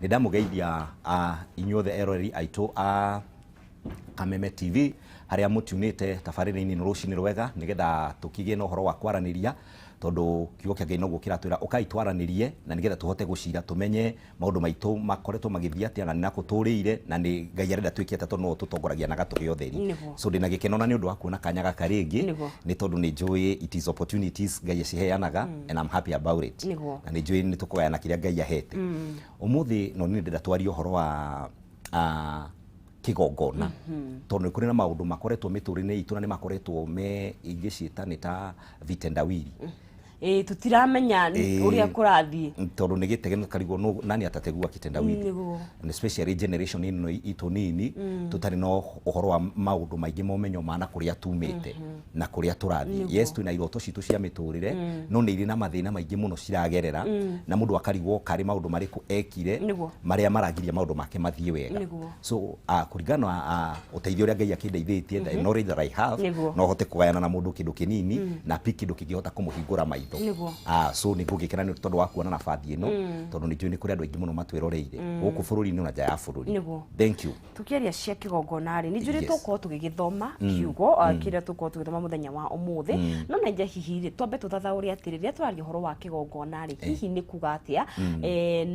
Nĩ ndamũgeithia inyuothe eroreri aitũ a Kameme TV harĩa mũtunĩte tabarĩra-inĩ ĩno rũcinĩ rwega, nĩgetha tũkĩgĩe na ũhoro wa kwaranĩria, tondũ kiugo kĩa Ngai noguo kĩratwĩra ũkai twaranĩrie, na nĩgetha tũhote gũcira, tũmenye maũndũ maitũ makoretwo magĩthiĩ atĩa na nĩ nakũ tũrĩire, na nĩ Ngai arenda twĩke atĩa, tondũ no tũtongoragia na gatũ gĩa ũtheri. So ndĩna gĩkeno na nĩ ũndũ wa kuona kanya gaka rĩngĩ, nĩ tondũ nĩ njũĩ it is opportunities Ngai aciheanaga, and I'm happy about it. Na nĩ njũĩ nĩ tũkũgayana kĩrĩa Ngai ahete. Ũmũthĩ no nĩ ndĩrenda twarie ũhoro wa kĩgongona, tondũ nĩ kũrĩ na maũndũ makoretwo mĩtũrĩre itũ na nĩ makoretwo me ingĩciĩta nĩ ta vitendawili. Ĩĩ, tũtiramenya ũrĩa kũrathiĩ. Tondũ nĩ gĩtege karigwo nani atategua kitendawili. And especially generation ĩno itũ nini, tũtarĩ na ũhoro wa maũndũ maingĩ ma ũmenyo ma na kũrĩa tumĩte na kũrĩa tũrathiĩ. Yes, twĩna iroto citũ cia mĩtũrĩre, no nĩ irĩ na mathĩna maingĩ mũno ciragerera, na mũndũ akarigwo karĩ maũndũ marĩkũ ekire marĩa maragiria maũndũ make mathiĩ wega. So kũringana na ũteithio ũrĩa Ngai akĩndeithĩtie, the knowledge that I have, no hote kũgayana na mũndũ kĩndũ kĩnini na pi kĩndũ kĩngĩhota kũmũhingũra maitho. So nĩ ngũgĩkena nĩ tondũ wa kuona nabathi ĩno, tondũ nĩ njũĩ nĩ kũrĩ andũ aingĩ mũno matwĩroreire gũkũ bũrũri-inĩ na nja ya bũrũri. Thank you. Tukiaria cia kĩgongona rĩ, nĩ njũrĩ tũkorwo tũgĩgĩthoma kiugo kĩrĩa tũkorwo tũgĩthoma mũthenya wa ũmũthĩ, no na nja hihi rĩ, twambe tũthathaũre atĩrĩ, rĩrĩa tũraria ũhoro wa kĩgongona rĩ, hihi nĩ kuga atĩa,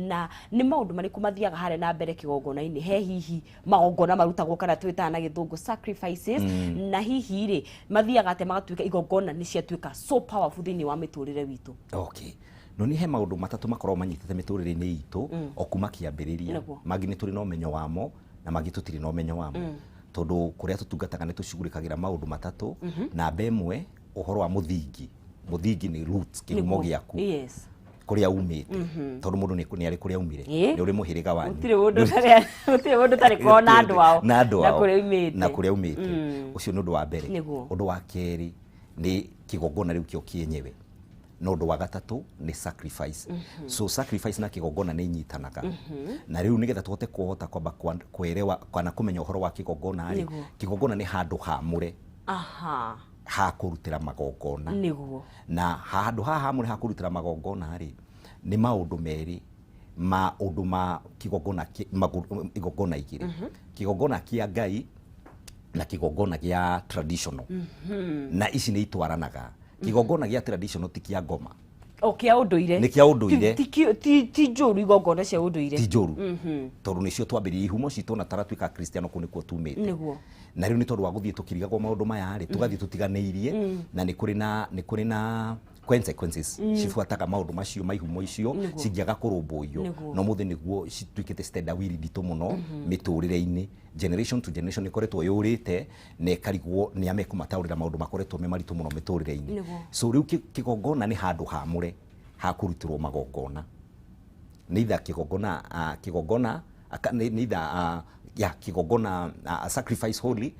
na nĩ maũndũ marĩkũ mathiaga harĩa na mbere kĩgongona-inĩ? He hihi magongona marutagwo kana twĩtaga na gĩthũngũ sacrifices, na hihi rĩ, mathiaga atĩa magatuĩka igongona nĩ ciatuĩka so powerful thĩinĩ wa mĩtũrĩre witũ? Okay. No nĩ he maũndũ matatũ makoragwo manyitĩte mĩtũrĩre-inĩ itũ o kuma kĩambĩrĩria. Mangĩ nĩ tũrĩ na ũmenyo wamo na mangĩ tũtirĩ na ũmenyo wamo, tondũ kũrĩa tũtungataga nĩ tũcugurĩkagĩra maũndũ matatũ. Namba ĩmwe, ũhoro wa mũthingi. Mũthingi nĩ roots, kĩhumo gĩaku, kũrĩa umĩte, tondũ mũndũ nĩ arĩ kũrĩa umire, nĩ ũrĩ mũhĩrĩga wanyu. Gũtirĩ mũndũ ũtarĩ korwo na andũ ao na andũ na ao kũrĩa umĩte. Na kũrĩa umĩte. Ũcio nĩ ũndũ wa mbere. Ũndũ wa kerĩ nĩ kĩgongona rĩu kĩo kĩenyewe, na ũndũ wa gatatũ nĩ sacrifice. So sacrifice na kĩgongona nĩ inyitanaga, na rĩu nĩgetha tũhote kũhota kwamba kwerewa kana kũmenya ũhoro wa kĩgongona rĩ, kĩgongona nĩ handũ hamũre ha kũrutĩra magongona. Na handũ haha hamũre ha kũrutĩra magongona rĩ, nĩ maũndũ merĩ ma ũndũ ma kĩgongona, igongona igĩrĩ: kĩgongona kĩa Ngai na kĩgongona gĩa traditional. Na ici nĩ itwaranaga. Kĩgongona gĩa traditional ti kĩa ngoma. O kĩa ũndũire. Nĩ kĩa ũndũire. Ti njũru igongona cia ũndũire. Ti njũru, tondũ nĩcio twambĩrĩirie ihumo citũ na taratuĩka Kristiano, kũu nĩkuo tumĩte. Na rĩu nĩ tondũ wa gũthiĩ tũkĩrigagwo maũndũ maya rĩ, tũgathiĩ tũtiganĩirie, na nĩ kũrĩ na consequences cibuataga maũndũ macio ma ihumo icio cingĩaga kũrũmbũiyo. No mũthĩ nĩguo cituĩkĩte citendawiri nditũ mũno mĩtũrĩre-inĩ, generation to generation ĩkoretwo yũrĩte na ĩkarigwo nĩ amekũmataũrĩra maũndũ makoretwo me maritũ mũno mĩtũrĩre-inĩ. So rĩu kĩgongona nĩ handũ hamũre ha kũrutĩrwo magongona, nĩ either kĩgongona kĩgongona nĩ either ya kĩgongona, sacrifice holy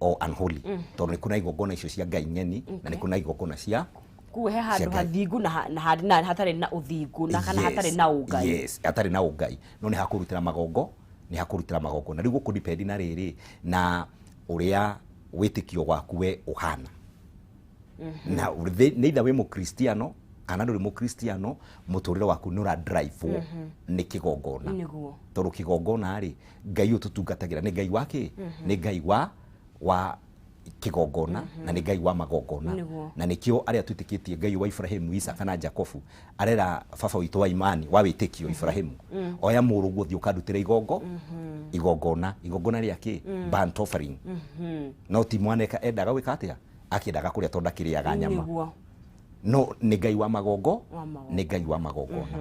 or unholy, tondũ nĩ kũrĩ na igongona icio cia ngai ng'eni na nĩ kũrĩ na igongona cia Kuo he handũ cia Ngai. Hathingu na na hatarĩ na ũthingu na kana hatarĩ na ũngai. Yes, hatarĩ na ũngai, no nĩ hakũrutĩra magongo, nĩ hakũrutĩra magongona. Rĩu gũkũ depend na rĩrĩ na ũrĩa wĩtĩkio waku we ũhana, na nĩ either wĩ mũkristiano kana ndũrĩ mũkristiano, mũtũrĩre waku nĩ ũra drive nĩ kĩgongona. Tondũ kĩgongona rĩ, Ngai ũyũ tũtungatagĩra nĩ Ngai wa kĩ? Nĩ Ngai wa kĩgongona na nĩ Ngai wa magongona. Na nĩkĩo arĩa twĩtĩkĩtie Ngai wa Ibrahimu, Isaka na Jakobu arera baba witũ wa imani wa wĩtĩkio Ibrahimu, oya mũrũguo thiĩ ũkandutĩra igongona rĩa kĩ? Burnt offering. No ti mwaneka endaga gwĩka atĩa, akĩendaga kũrĩa tondũ ndakĩrĩaga nyama. No nĩ Ngai wa magongo. Wa magongona. Nĩ Ngai wa magongona.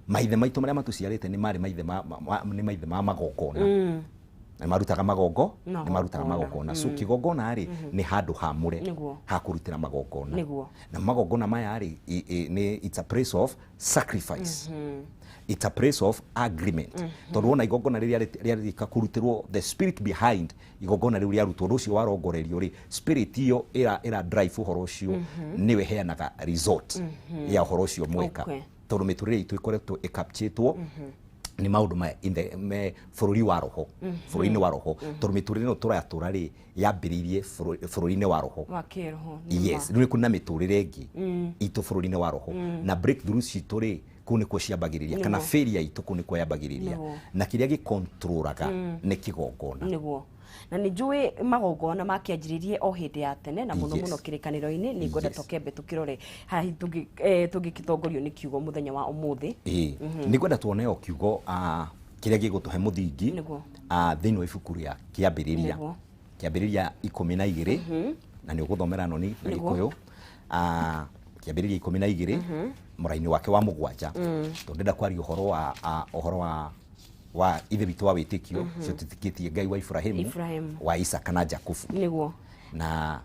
Maithe maitũ marĩa matũciarĩte nĩ marĩ maithe ma, ma, ma, nĩ maithe ma magongona, nĩ marutaga magongo, nĩ marutaga Magongona. magongona. So kĩgongona rĩ, nĩ handũ hamũre ha kũrutĩra magongona. Na magongona maya rĩ, nĩ it's a place of sacrifice, it's a place of agreement, tondũ wona igongona rĩrĩa rĩarĩka kũrutĩrwo, the spirit behind igongona rĩu rĩarutwo, ũndũ ũcio warongorerio rĩ, spirit ĩyo ĩra drive ũhoro ũcio, nĩyo ĩheanaga result ya ũhoro ũcio mweka. Tondũ mĩtũrĩre itũ ĩkoretwo ĩkapchĩtwo nĩ maũndũ ma in the me bũrũri wa roho, bũrũri-inĩ wa roho, tondũ mĩtũrĩre ĩno tũratũra rĩ, yambĩrĩirie bũrũri-inĩ wa roho. Wa kĩroho nĩ Yes, rĩu nĩ kũrĩ na mĩtũrĩre ĩngĩ itũ bũrũri-inĩ wa roho, na breakthrough citũ rĩ, Kũu nĩkuo ciambagĩrĩria, kana failure itũ kũu nĩkuo yambagĩrĩria. Na kĩrĩa gĩkontrolaga nĩ kĩgongona. Nĩguo, na nĩ njũĩ magongona makĩanjĩrĩirie o hĩndĩ ya tene na mũno mũno kĩrĩkanĩro-inĩ. Nĩ ngwenda tũkĩambe tũkĩrore haha tũngĩgĩtongorio nĩ kiugo mũthenya wa ũmũthĩ. Ĩĩ, nĩ ngwenda tuone o kiugo kĩrĩa gĩgũtũhe mũthingi thĩinĩ wa ibuku rĩa Kĩambĩrĩria. Kĩambĩrĩria 12, na nĩ ũgũthomera noni na Gĩkũyũ. Kĩambĩrĩria 12 mũraini wake wa 7, tondũ ndĩrenda kwaria ũhoro wa ũhoro wa ithe witũ wa wĩtĩkio, ũcio twĩtĩkĩtie Ngai wa Ibrahimu, Ibrahimu, wa Isaka na Jakubu. Na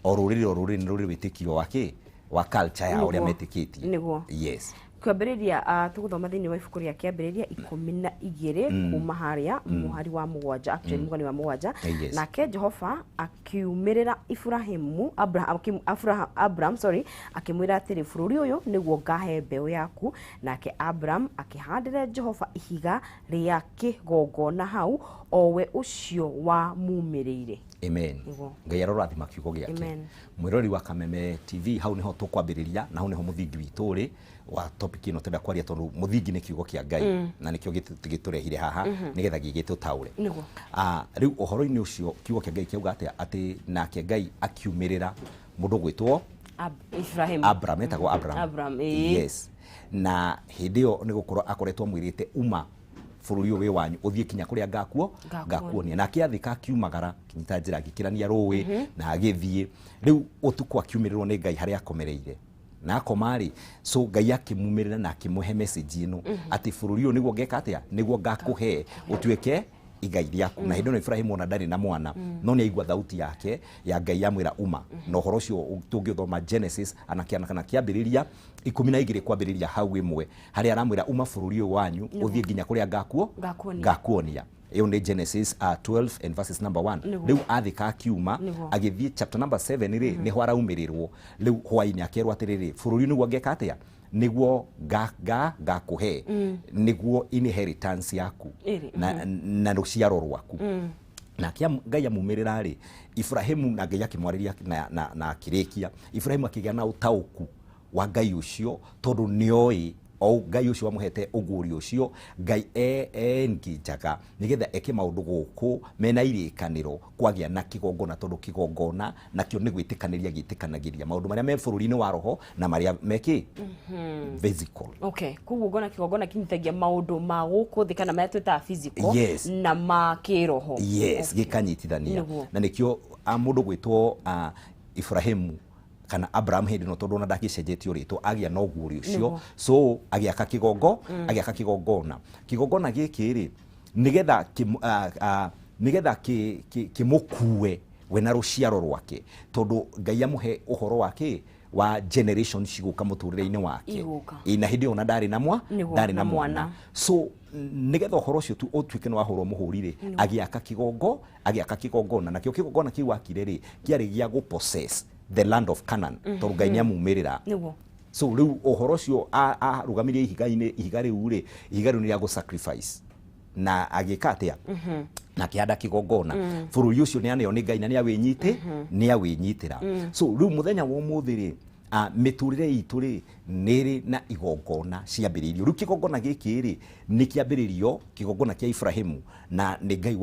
o rũrĩrĩ o rũrĩrĩ nĩ rũrĩ wĩtĩkio wa kĩ wa culture ya ũrĩa metĩkĩtie. Yes. Kĩambĩrĩria, tũgũthoma thĩinĩ wa ibuku rĩa Kĩambĩrĩria 12 kuma harĩa mũhari wa 7, actually mũhari wa 7. Nake Jehova akiumĩrĩra Ibrahimu, Abraham, Abraham, sorry, akĩmwĩra atĩrĩ, bũrũri ũyũ nĩguo ngahe mbeũ yaku. Nake Abraham akĩhandĩra Jehova ihiga rĩa kĩgongona hau, o we ũcio wamumĩrĩire. Amen. Ngai arorathima kiugo gĩake. Mwĩrori wa Kameme TV, hau niho tũkwambĩrĩria na hau niho mũthingi witũ ũrĩ wa topic ĩno tũrenda kwaria, tondũ mũthingi nĩ kiugo kĩa Ngai na nĩkĩo gĩtũrehire haha nĩgetha gĩgĩtũtaũre. Rĩu ũhoro-inĩ ũcio kiugo kĩa Ngai kĩauga atĩa? Atĩ nake Ngai akiumĩrĩra mũndũ gwĩtwo Ibrahim. Abraham, etagwo Abraham. Abraham, ĩĩ. Yes. Na hĩndĩ ĩyo nĩ gũkorwo akoretwo amwĩrĩte uma bũrũri ũyũ wĩ wanyu ũthiĩ kinya kũrĩa ngakuonia. Nake athĩka akiumagara kinyita njĩra agĩkĩrania rũĩ na agĩthiĩ. Rĩu ũtukũ akiumĩrĩrwo nĩ Ngai harĩa akomereire. Na akoma rĩ, so Ngai akĩmumĩrĩra na akĩmũhe message ĩno atĩ bũrũri ũyũ nĩguo ngeka atĩa, nĩguo ngakũhe ũtuĩke igai rĩaku. Na hĩndĩ ĩno Ibrahimu ona ndarĩ na mwana, no nĩ aigua thauti yake ya Ngai yamwĩra uma. Na ũhoro ũcio tũngĩũthoma Genesis kana kĩambĩrĩria 12 kwambĩrĩria hau ĩmwe harĩa aramwĩra uma bũrũri ũyũ wanyu ũthiĩ nginya kũrĩa ngakuonia. Ĩyo nĩ Genesis 12 and verses number 1. Rĩu athĩka akiuma agĩthiĩ chapter number 7 rĩ, nĩho araumĩrĩrwo. Rĩu hwaĩ-inĩ akerwo atĩrĩrĩ, bũrũri nĩguo ngeka atĩa, nĩguo ngakũhe, nĩguo inheritance yaku na rũciaro rwaku. Nake Ngai amumĩrĩra rĩ, Ibrahimu na Ngai akĩmwarĩria na akĩrĩkia. Ibrahimu akĩgĩa na ũtaũku wa Ngai ũcio, tondũ nĩoĩ o Ngai ũcio wamũhete ũguũrio ũcio, Ngai enginjaga nĩgetha eke maũndũ gũkũ mena irĩkanĩro kwagĩa na kĩgongona, tondũ kĩgongona nakĩo nĩ gwĩtĩkanĩria gĩtĩkanagĩria maũndũ marĩa me bũrũri-inĩ wa roho na marĩa me kĩ physical. Okay, koguo ngona kĩgongona kĩnyitagia maũndũ ma gũkũ thĩ kana marĩa twĩtaga physical na ma kĩroho. Yes, gĩkanyitithania. Na nĩkĩo mũndũ gwĩtwo Ibrahimu kana Abraham hĩndĩ ĩno, tondũ ona ndakĩcenjetio rĩtwa, agĩa na ũguũrio ũcio. So agĩaka kĩgongo, agĩaka kĩgongona. Kĩgongona gĩkĩ rĩ, nĩgetha nĩgetha kĩmũkue we na rũciaro rwake, tondũ Ngai amũhe ũhoro wake wa generation cigũka mũtũrĩre-inĩ wake. Ĩ, na hĩndĩ ĩyo ona ndarĩ na ndarĩ na mwana. So nĩgetha ũhoro ũcio tu ũtuĩke nĩ wahũrwo mũhũri rĩ, agĩaka kĩgongo, agĩaka kĩgongona. Nakĩo kĩgongona kĩu akire rĩ, kĩarĩ gĩa gũ possess the land of Canaan, tondũ Ngai nĩ amumĩrĩra. So rĩu ũhoro ũcio arũgamirie ihiga-inĩ, ihiga rĩu rĩ, ihiga rĩu nĩ rĩa gũ sacrifice. Na agĩka atĩa? Na akĩhanda kĩgongona. Bũrũri ũcio nĩ aneo nĩ Ngai na nĩ awĩnyitĩra. So rĩu mũthenya wa ũmũthĩ rĩ, mĩtũrĩre itũ rĩ, nĩ ĩrĩ na igongona ciambĩrĩirio. Rĩu kĩgongona gĩkĩ rĩ, nĩ kĩambĩrĩrio kĩgongona kĩa Ibrahimu na nĩ Ngai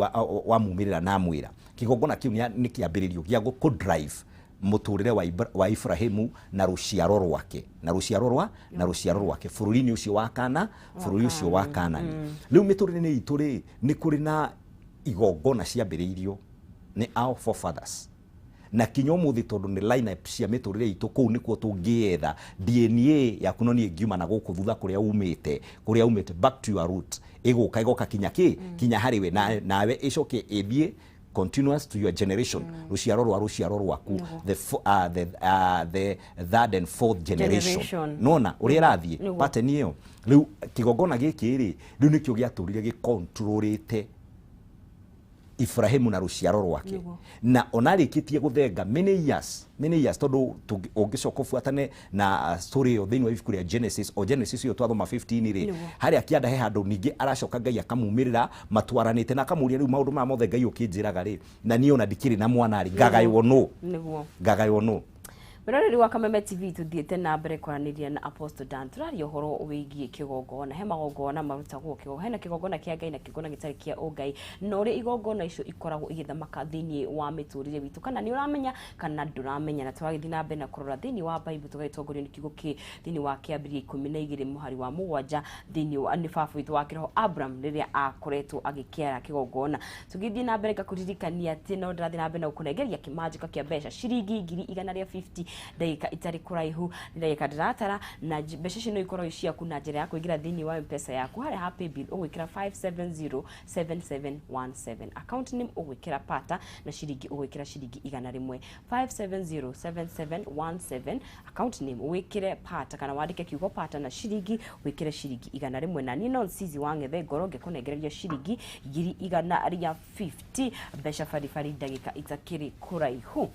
wamumĩrĩra na amwĩra. Kĩgongona kĩu nĩ kĩambĩrĩrio gĩa gũ drive mũtũrĩre wa Ibrahimu na rũciaro rwake, na rũciaro rwa, na rũciaro rwake bũrũri-inĩ ũcio wa Kana, bũrũri ũcio wa Kanani. Rĩu mĩtũrĩre-inĩ itũ rĩ, nĩ kũrĩ na igongona ciambĩrĩirio nĩ our forefathers. Na kinya ũmũthĩ tondũ nĩ line-up cia mĩtũrĩre itũ, kũu nĩkuo tũngĩetha DNA yaku, no niĩ ngiuma na gũkũ thutha kũrĩa umĩte, kũrĩa umĩte, back to your root, ĩgũka ĩgoka kinya kĩ, kinya harĩ we, nawe ĩcoke ĩthiĩ continuous to your generation, rũciaro rwa rũciaro rwaku, the third and fourth generation. Nona ũrĩa ĩrathiĩ pattern ĩyo. Rĩu kĩgongona gĩkĩ rĩ, rĩu nĩkĩo gĩatũrire gĩkontrolĩte Ibrahimu na rũciaro rwake. Na ona arĩkĩtie gũthenga many years, many years, tondũ ũngĩcoka ũbuatane na story ĩyo thĩinĩ wa ibuku rĩa Genesis, o Genesis ĩyo twathoma 15 rĩ, harĩa kĩanda he handũ ningĩ aracoka Ngai akamumĩrĩra matwaranĩte na akamũria rĩu maũndũ maya mothe Ngai ũkĩnjĩraga rĩ, na niĩ ona ndikĩrĩ na mwana rĩ, ngagaywo nũ? Ngagaywo nũ? Mwĩroreri wa Kameme TV, tuthiĩte na mbere kwaranĩria na Apostle Dan. Tũraria ũhoro wĩgiĩ kĩgongona. He magongona marutagwo kĩgongona, hena kĩgongona kĩa Ngai na kĩgongona gĩtarĩ kĩa ũngai, na ũrĩa igongona icio ikoragwo igĩthamaka thĩinĩ wa mĩtũrĩre witũ, kana nĩ ũramenya kana ndũramenya. Na tũragĩthiĩ na mbere na kũrora thĩinĩ wa Bible, tũgagĩtongorio nĩ kiugo kĩ thĩinĩ wa Kĩambĩrĩria 12 mũhari wa 7, thĩinĩ wa nĩ baba witũ wa kĩroho Abraham rĩrĩa akoretwo agĩkĩara kĩgongona. Tũgĩthiĩ na mbere, ngakũririkania atĩ no ndĩrathiĩ na mbere na gũkũnengeria kĩmanjĩka kĩa mbeca ciringi 150,000 ndagĩka itarĩ kũraihu. Nĩ ndagĩka ndĩratara, na mbeca icio no ikorwo i ciaku na njĩra ya kũingĩra thĩinĩ wa M-Pesa yaku harĩa ha paybill ũgwĩkĩra 5707717, account name ũgwĩkĩra Pata, na ciringi ũgwĩkĩra ciringi 100. 5707717, account name wĩkĩre Pata kana wandĩke kiugo Pata, na ciringi wĩkĩre ciringi 100. Na niĩ no Nsizi wa Ng'ethe ngorwo ngĩkũnengereria ciringi 150,000, mbeca baribari, ndagĩka itakĩrĩ kũraihu.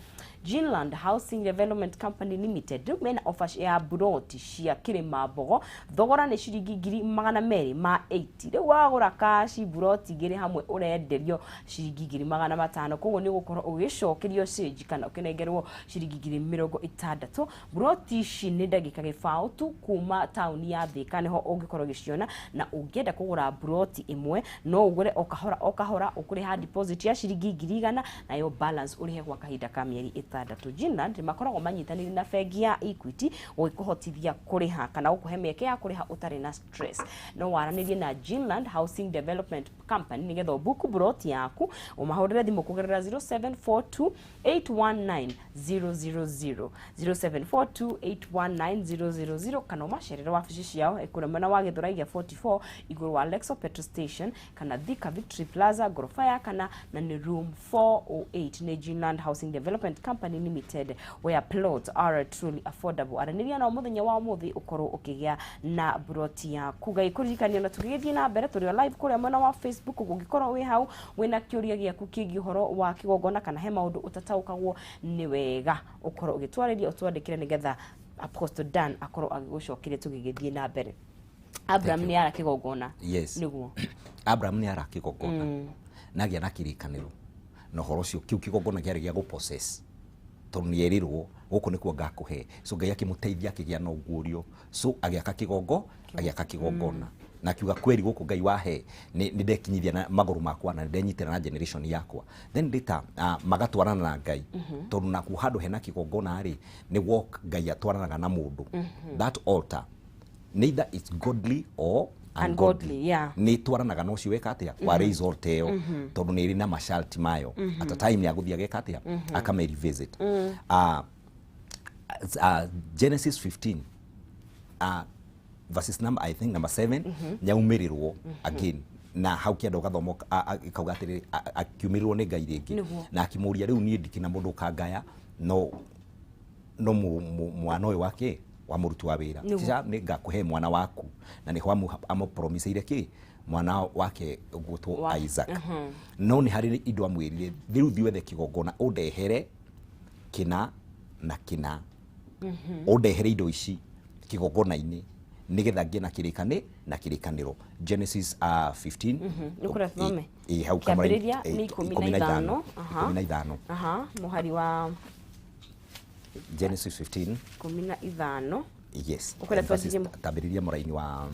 Ginland Housing Development Company Limited rĩu mena offer ya buroti cia Kĩrĩma Mbogo, thogora nĩ ciringi 280,000. Rĩu wagũra kaci buroti igĩrĩ hamwe ũrenderio ciringi 500,000, koguo nĩ ũgũkorwo ũgĩcokerio cĩnji kana ũkĩnengerwo ciringi 60,000. Buroti ici nĩ ndagĩka 0 tu kuma taũni ya Thĩka, nĩho ũngĩkorwo ũgĩciona. Na ũngĩenda kũgũra buroti ĩmwe, no ũgũre o kahora o kahora, ũkũrĩha deposit ya ciringi 100,000, nayo balance ũrĩhe gwa kahinda ka mĩeri 6. Ginland makoragwo manyitanĩire na bengi ya Equity gũgĩkũhotithia kũrĩha kana gũkũhe mĩeke ya kũrĩha ũtarĩ na stress. No waranĩrie na Ginland Housing Development Company nĩgetha ũbuku buroti yaku. Ũmahũrĩre thimũ kũgerera 0742 819 000, 0742 819 000, kana ũmacerere wabici ciao ĩkũrĩa mwena wa Gĩthũrai gĩa 44 igũrũ wa Lexo petrol station, kana Thika Victory Plaza ngoroba ya kana, na nĩ room 408. Nĩ Ginland Housing Development Company Limited, where plots are truly affordable. Aranĩria nao mũthenya wa ũmũthĩ ũkorwo ũkĩgĩa na buroti yaku. Ngai kũririkania, na tũgĩgĩthiĩ na mbere, tũrĩ o live kũrĩa mwena wa Facebook. Ũngĩkorwo wĩ hau wĩna kĩũria gĩaku kĩgiĩ ũhoro wa kĩgongona kana he maũndũ ũtataũkagwo nĩ wega, ũkorwo ũgĩtwarĩria, ũtwandĩkĩre nĩgetha Apostle Dan akorwo agĩgũcokeria. Tũgĩgĩthiĩ na mbere, Abraham you. nĩ ara kĩgongona. Yes. Nĩguo. Abraham nĩ ara kĩgongona na agĩa na kĩrĩkanĩro na ũhoro ũcio. Kĩu kĩgongona kĩarĩ gĩa gũ-possess, tondũ nĩ erirwo gũkũ nĩkuo ngakũhe. So Ngai akĩmũteithia akĩgĩa na ũguũrio, so agĩaka kĩgongo, agĩaka kĩgongona na akiuga kweri gũkũ Ngai wahe nĩ ndekinyithia na magũrũ makwa na nĩ ndenyitĩra na generation yakwa. Then later magatwarana na Ngai, tondũ nakuo handũ hena kĩgongona rĩ, nĩ walk Ngai atwaranaga na mũndũ. That altar, neither it's godly or ungodly, Ungodly, yeah. Nĩ twaranaga na ũcio weka atĩa wa raise altar ĩyo, tondũ nĩ ĩrĩ na masharti mayo. At a time nĩ agũthiĩ ageka atĩa, akame revisit. Genesis 15 verses number, I think number 7, nĩaumĩrĩrwo again na hau kĩanda ũgathoma kauga atĩrĩrĩ, akiumĩrĩrwo nĩ Ngai rĩngĩ na akĩmũria, rĩu niĩ ndikĩna mũndũ ũkangaya no mwana ũyũ wake wa mũruti wa wĩra. Cica nĩ ngakũhe mwana waku, na nĩho amũpromiseire kĩ mwana wake ũgwĩtwo Isaac. No nĩ harĩ indo amwĩrire, rĩu thiĩ wethe kĩgongona, ũndehere kĩna na kĩna, ũndehere indo ici kĩgongona-inĩ nĩgetha ngĩe na kĩrĩkanĩ na kĩrĩkanĩro. Genesis 15. Nĩ kũrĩa tũthome? Ĩ, hau Kĩambĩrĩria nĩ 15. 15. Aha, mũhari wa Genesis 15. 15. Yes. Ũkwenda Verses- twanjĩrie Tambĩrĩria mũraini wa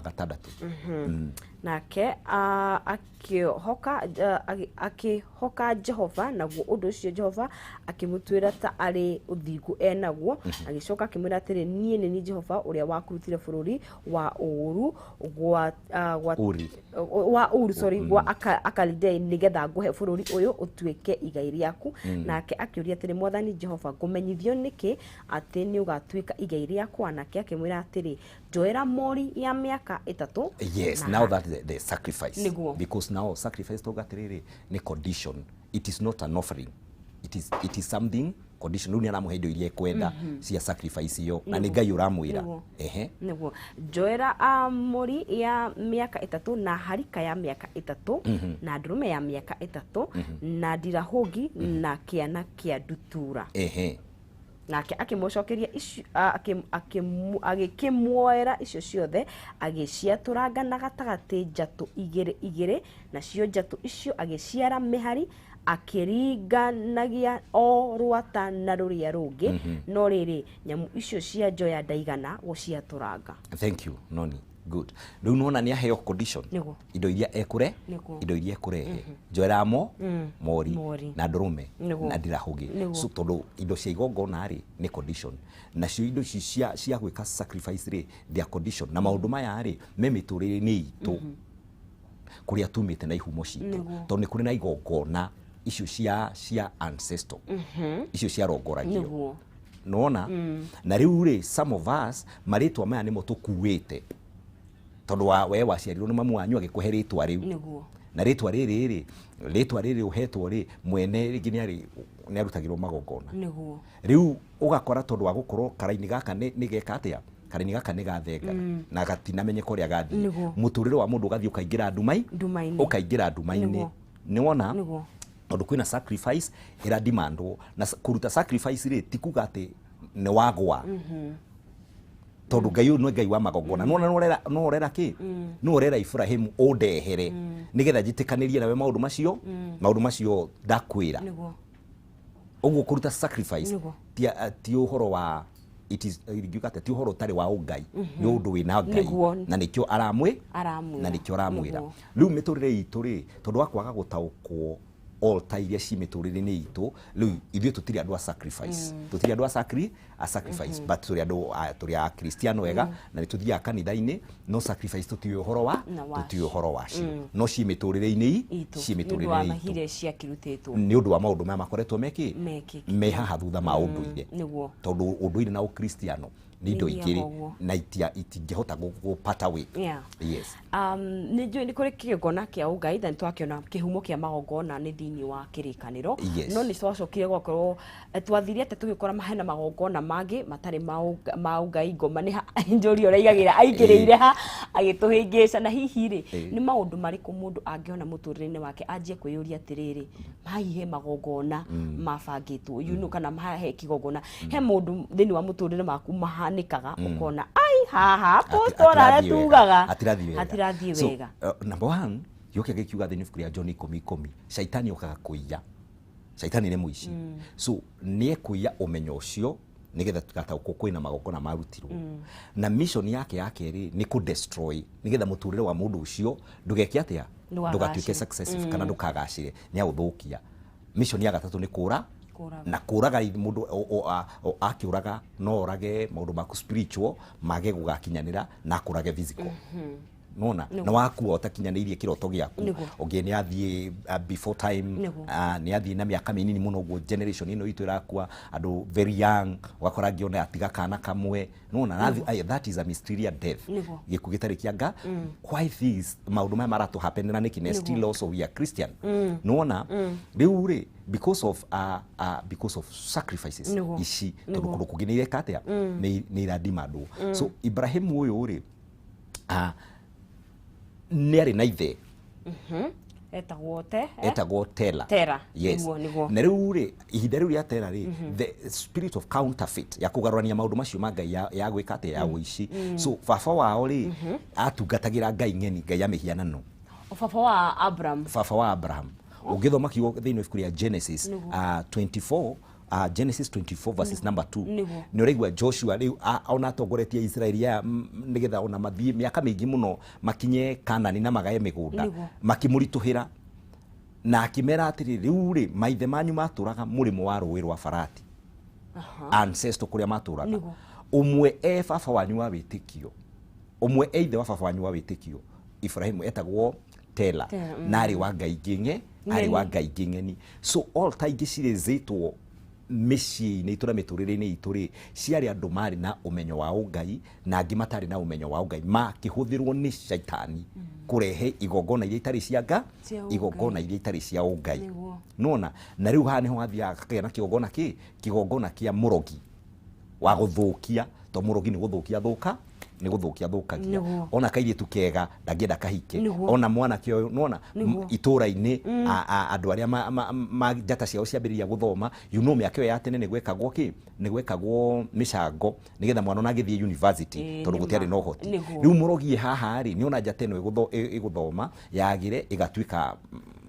gatandatũ. Nake akĩhoka Jehova, naguo ũndũ ũcio Jehova akĩmũtuĩra ta arĩ ũthingu enaguo. Agĩcoka akĩmwĩra atĩrĩ, niĩ nĩ niĩ Jehova ũrĩa wakurutire bũrũri wa ũũru gwa Uri. Wa Uru, sorry, gwa Akalidei, nĩgetha ngũhe bũrũri ũyũ ũtuĩke igai rĩaku. Nake akĩũria atĩrĩ, Mwathani Jehova, ngũmenyithio nĩkĩ atĩ nĩ ũgatuĩka igai rĩakwa? Nake akĩmwĩra atĩrĩ, njoera mori ya mĩaka 3. Yes. Now that the sacrifice. Nĩguo. Because now sacrifice toga atĩrĩrĩ, nĩ condition. It is not an offering, it is something condition. Rĩu nĩ aramũhe indo iria ekwenda cia sacrifice ĩyo, na nĩ Ngai ũramwĩra. Ehe. Nĩguo, njoera mori ya mĩaka 3, na harika ya mĩaka 3, na ndũrũme ya mĩaka 3, na ndirahũngi, na kĩana kĩa ndutura. Nake akĩmũcokeria agĩkĩmuoera icio ciothe, agĩciatũranga na gatagatĩ njatũ igĩrĩ igĩrĩ, nacio njatũ icio agĩciara mĩhari. Akĩringanagia o rwata na rũrĩa rũngĩ, no rĩrĩ, nyamũ icio cia njoya ndaigana gũciatũranga. Thank you, Noni. Good. Rĩu nĩwona nĩ aheo condition. Indo iria ekũre indo iria ekũrehe, njoera mo mori, Mori. na ndũrũme na ndirahũgĩ. So tondũ indo cia igongona rĩ nĩ condition, nacio indo ici cia gwĩka sacrifice rĩ, they are condition. Na maũndũ maya rĩ me mĩtũrĩre-inĩ itũ kũrĩa tumĩte na ihumo citũ, tondũ nĩ kũrĩ na igongona icio cia ancestor, icio ciarongoragio. Nona na rĩu rĩ, some of us marĩtwa maya nĩmo tũkuĩte, tondũ wa we waciarirwo nĩ mamu wanyu agĩkũhe rĩtwa rĩu. Na rĩtwa rĩrĩ rĩ, rĩtwa rĩrĩ ũhetwo rĩ, mwene rĩngĩ nĩ arutagĩrwo magongona. Rĩu ũgakora tondũ wa gũkorwo karaini gaka nĩ geka atĩa, karaini gaka nĩ gathenga na gatinamenyeka ũrĩa gathiĩ. Mũtũrĩre wa mũndũ ũgathiĩ ũkaingĩra ndumai, Nduma-inĩ. ũkaingĩra nduma-inĩ. Nĩwona? Tondũ kwĩna sacrifice ĩra demandwo, na kũruta sacrifice rĩ ti kuga atĩ nĩ wagwa, tondũ Ngai ũyũ nĩ Ngai wa magongona. Nĩwona no ũrera kĩ? No ũrera Ibrahimu ũndehere nĩgetha njĩtĩkanĩrie nawe maũndũ macio, maũndũ macio ndakwĩra. Ũguo kũruta sacrifice ti ũhoro wa, it is, ingiuga atĩa, ti ũhoro ũtarĩ wa ũngai, nĩ ũndũ wĩna Ngai. Na nĩkĩo aramwĩ Aramwĩra. Na nĩkĩo aramwĩra. Rĩu mĩtũrĩre itũ rĩ, tondũ wa kwaga gũtaũkwo altar iria ci mĩtũrĩre-inĩ itũ, rĩu ithuĩ tũtirĩ andũ a sacrifice. Tũtirĩ andũ a sacrifice, but tũrĩ andũ a, tũrĩ a Kristiano wega, na nĩ tũthiaga kanitha-inĩ, no sacrifice tũtiũĩ ũhoro wa, Na wacio. tũtiũĩ ũhoro wacio. No ci mĩtũrĩre-inĩ Itũ. ci Nĩ ũndũ wa mĩtũrĩre-inĩ itũ. mahire ciakĩrutĩtwo. Nĩ ũndũ wa maũndũ maya makoretwo mekĩ? Mekĩkĩte. Me haha thutha ma ũndũire. Tondũ ũndũire na ũkristiano nĩ indo Nĩ igĩrĩ ũguo. na itingĩhota gũpata way. Yes. Nĩ njũĩ nĩ kũrĩ kĩgongona kĩa ũngai, na nĩ twakĩona kĩhumo kĩa magongona nĩ thĩinĩ wa kĩrĩkanĩro. No nĩ twacokire gwakorwo, twathire atĩ tũgĩkora hena magongona mangĩ matarĩ ma ũngai, ngoma nĩ ha, njũri ũraigagĩra, aingĩrĩire ha, agĩtũhĩngĩca. Na hihi rĩ, nĩ maũndũ marĩkũ mũndũ angĩona mũtũrĩre-inĩ wake anjie kwĩyũria atĩrĩrĩ, hihi he magongona mabangĩtwo, you know, kana he kĩgongona, he mũndũ thĩinĩ wa mũtũrĩre waku mahanĩkaga, ũkona ai haha apostle arĩa tugaga Atirathiĩ wega. Atirathiĩ So, wega. Number one, gĩũke gĩkiuga thĩinĩ ibuku rĩa John ikũmi ikũmi, caitani okaga kũiya. Caitani nĩ mũici. So nĩ ekũiya ũmenyo ũcio nĩgetha tũgataũkwo kwĩna magongona marutirwo. Na mission yake ya kerĩ nĩ kũ destroy nĩgetha mũtũrĩre wa mũndũ ũcio ndũgeke atĩa, Ndũgagacĩre. ndũgatuĩke successful kana ndũkagacĩre, nĩ agũthũkia. Mission ya gatatũ nĩ kũra. Kũraga. Na kũraga mũndũ akĩũraga no orage maũndũ maku spiritual mage gũgakinyanĩra na akũrage physical. Nona na wakua ũtakinyanĩirie kĩroto gĩaku. Ũngĩ nĩ athiĩ, before time, nĩ athiĩ na mĩaka mĩnini mũno, ũguo generation ĩno itũ ĩrakua andũ very young, ũgakora angĩona atiga kana kamwe. Nona that is a mysterious death. Gĩkuũ gĩtarĩ kĩa nga. Why these maũndũ maya maratũ happen na nĩkĩ? Na still also we are Christian. Nona rĩu rĩ, because of sacrifices ici, tondũ kũndũ kũngĩ nĩ ireka atĩa, nĩ iradimandwo. So Ibrahim ũyũ rĩ, nĩ arĩ na ithe. Etagwo te, eh? Etagwo Tera. Tera. Yes. Nĩguo, nĩguo. Na rĩu rĩ, ihinda rĩu rĩa Tera rĩ, the spirit of counterfeit ya kũgarũrania maũndũ macio ma Ngai ya gwĩka atĩa, ya ũici. So baba wao rĩ, atungatagĩra Ngai ng'eni, Ngai ya mĩhianano. O baba wa Abraham. Baba wa Abraham. Ũngĩthoma kiugo thĩinĩ wa ibuku rĩa Genesis, 24, Genesis 24 verses number 2. Nĩ ũraigua Joshua rĩu, ona atongoretie Israeli aya, nĩgetha ona mathiĩ mĩaka mĩingĩ mũno makinye Kanani na magae mĩgũnda. Makĩmũritũhĩra na akĩmera atĩrĩ, rĩu rĩ, maithe manyu matũraga mũrĩmo wa rũĩ rwa Farati. Ancestor kũrĩa matũraga. Ũmwe e baba wanyu wa wĩtĩkio, ũmwe e ithe wa baba wanyu wa wĩtĩkio, Ibrahimu etagwo Tera. Tera. Na arĩ wa Ngai ng'e, arĩ wa Ngai ng'eni. So all ta ingĩ cirĩzĩtwo mĩciĩ-inĩ itũ na mĩtũrĩre-inĩ itũ rĩ, ciarĩ andũ marĩ na ũmenyo wa ũngai na angĩ matarĩ na ũmenyo wa ũngai, makĩhũthĩrwo nĩ caitani kũrehe igongona iria itarĩ cia nga, Cia ũngai. igongona iria itarĩ cia ũngai. Nona na rĩu haha nĩho hathiaga hakagĩa na kĩgongona kĩ, kĩgongona kĩa mũrogi wa gũthũkia, to mũrogi nĩ gũthũkia thũka, nĩ gũthũkia thũkagia. Ona kairĩtu kega ndangĩenda kahike. Ona mwanake ũyũ, nĩwona, itũra-inĩ, andũ arĩa ma njata ciao ciambĩrĩria gũthoma, you know, mĩaka ĩyo ya tene nĩ gwekagwo kĩ? Nĩ gwekagwo mĩcango nĩgetha mwana ona agĩthiĩ university, tondũ gũtiarĩ na ũhoti. Rĩu mũrogi haha rĩ, nĩona njata ĩno ĩgũthoma, yagĩre ĩgatuĩka,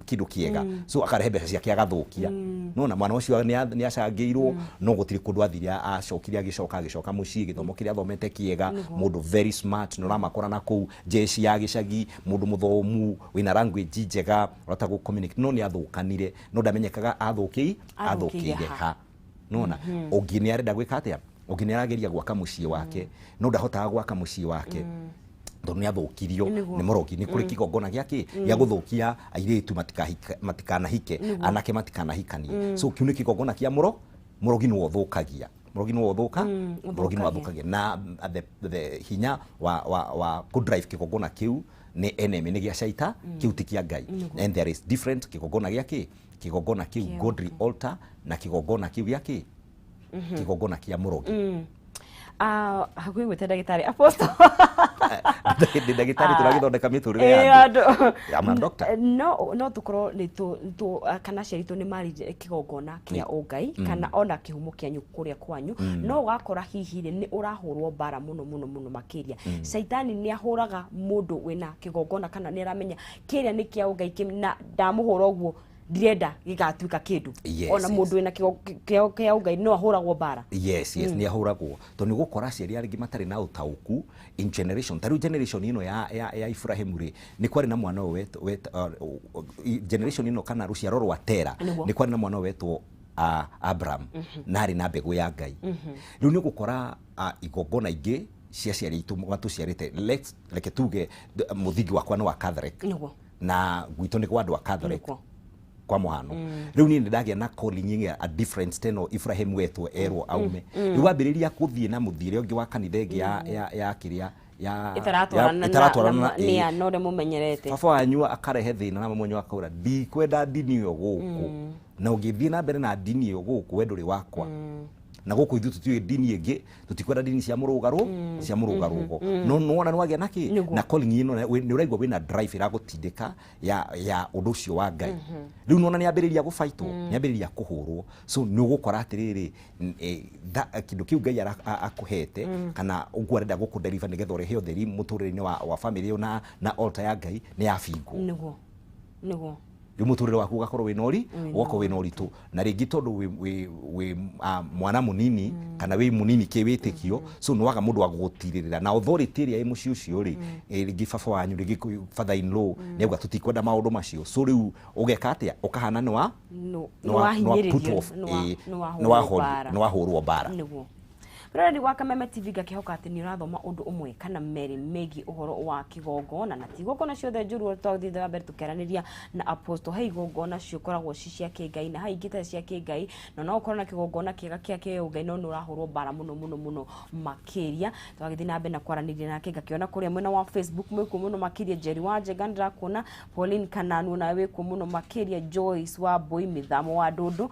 kindu kiega so akarehe mbeca ciake agathukia nona mwana ucio ni acangĩirwo no gũtirĩ kũndũ athire acokire agĩcoka mũciĩ gĩthomo kĩrĩa athomete kĩega mũndũ very smart no ramakora na kũu jeshi ya gĩcagi mũndũ mũthomu wĩna language njega ũrahota gũ communicate no nĩ athũkanire no ndamenyekaga athũkĩire ha nona ũngĩ nĩ arenda gwĩka atĩa ũngĩ nĩ arageria gwaka mũciĩ wake no ndahotaga gwaka mũciĩ wake tondũ nĩ athũkirio nĩ mũrogi nĩ kũrĩ kĩgongona gĩake gĩa gũthũkia airĩtu matikanahike anake matikanahikanie so kĩu nĩ kĩgongona kĩa mũrogi nĩwe ũthũkagia mũrogi nĩwe mũrogi nĩwe ũthũkagia na the hinya wa kũ drive kĩgongona kĩu nĩ enemy nĩ gĩa shaita kĩu ti kĩa Ngai and there is different kĩgongona gĩa kĩgongona kĩu godly altar na kĩgongona kĩu gĩa kĩgongona kĩa mũrogi. Hakuhĩ gwĩte ndagĩtarĩ Apostle. Ndagĩtarĩ tũragĩthondeka mĩtũrĩre ya andũ. I'm a doctor. No tũkorwo nĩ kana aciari aitũ nĩ marire kĩgongona kĩa ũngai kana ona kĩhumo kĩanyu kũrĩa kwanyu no ũgakora hihi rĩ nĩ ũrahũrwo mbara mũno mũno mũno makĩria. Caitani nĩ ahũraga mũndũ wĩna kĩgongona kana nĩ aramenya kĩrĩa nĩ kĩa ũngai na ndamũhũra ũguo ndirenda gĩgatuĩka kĩndũ ona mũndũ wĩna kĩa ũngai no ahũragwo mbara. Yes nĩ ahũragwo tondũ nĩ ũgũkora aciari arĩa matarĩ na ũtaũku in generation ta rĩu generation ĩno ya Ibrahim rĩ nĩ kwarĩ na mwana ũyũ generation ĩno kana rũciaro rwa Tera nĩ kwarĩ na mwana wetwo Abraham na arĩ na mbegũ ya Ngai. Rĩu nĩ ũgũkora igongona ingĩ cia aciari aitũ matũciarĩte reke tuge mũthingi wakwa nĩ wa Catholic na gwitũ nĩ kwa andũ a Catholic kwa muhano riu ni ndagia na calling a difference teno Ibrahim wetwo erwo aume riu ambiriria kuthie na muthire ungi wa kanitha ingi ya kiria ya itaratwarana na no ũrĩa mumenyerete baba wanyu akarehe thina na mama wanyu akaura ndikwenda ndini ĩyo gũkũ na ũngĩthiĩ na mbere na ndini ĩyo gũkũ we ndũrĩ wakwa na gũkũ ithuĩ tũtiũĩ ndini ĩngĩ tũtikwenda ndini cia mũrũgarũ cia mũrũgarũgo no nĩwona nĩwagĩa na kĩ na calling ĩno nĩ ũraigua wĩna drive ĩragũtindĩka ya ũndũ ũcio wa Ngai rĩu nĩwona nĩambĩrĩria gũbaitwo nĩambĩrĩria kũhũrwo so nĩ ũgũkora atĩrĩrĩ kĩndũ kĩu Ngai akũhete kana ũguo arenda gũkũ-deliver nĩgetha ũrehe ũtheri mũtũrĩre-inĩ wa family ĩyo na altar ya Ngai nĩ yabingwo nĩguo rĩu mũtũrĩre waku ũgakorwo wĩna ũgakorwo wĩna ũritũ na rĩngĩ tondũ wĩ mwana mũnini kana wĩ mũnini kĩwĩtĩkio so nĩwaga mũndũ wa gũgũtirĩrĩra na authority ĩrĩa ĩ mũciĩ ũcio rĩ rĩngĩ baba wanyu rĩngĩ father in law nĩauga tũtikwenda maũndũ macio so rĩu ũgeka atĩa ũkahana nĩ wahũrwo mbara. Nĩguo Rĩrĩ gwa Kameme TV ngakĩhoka atĩ nĩ ũrathoma ũndũ ũmwe kana merĩ megiĩ ũhoro wa kĩgongona na ti igongona ciothe njũru twathiĩ na mbere tũkĩaranĩria na Apostle he igongona cikoragwo ci cia kĩngai na he ingĩ itarĩ cia kĩngai na no ũkorwo na kĩgongona kĩega kĩa kĩũngai no nĩ ũrahũrwo mbara mũno mũno mũno makĩria. Twagĩthiĩ na mbere na kwaranĩria nake ngakĩona kũrĩa mwena wa Facebook mwĩkuo mũno makĩria Jerry wa Njenga ndĩrakuona Pauline Kananu nawe wĩkuo mũno makĩria Joyce wa Mbui Mĩthamo wa Ndũndũ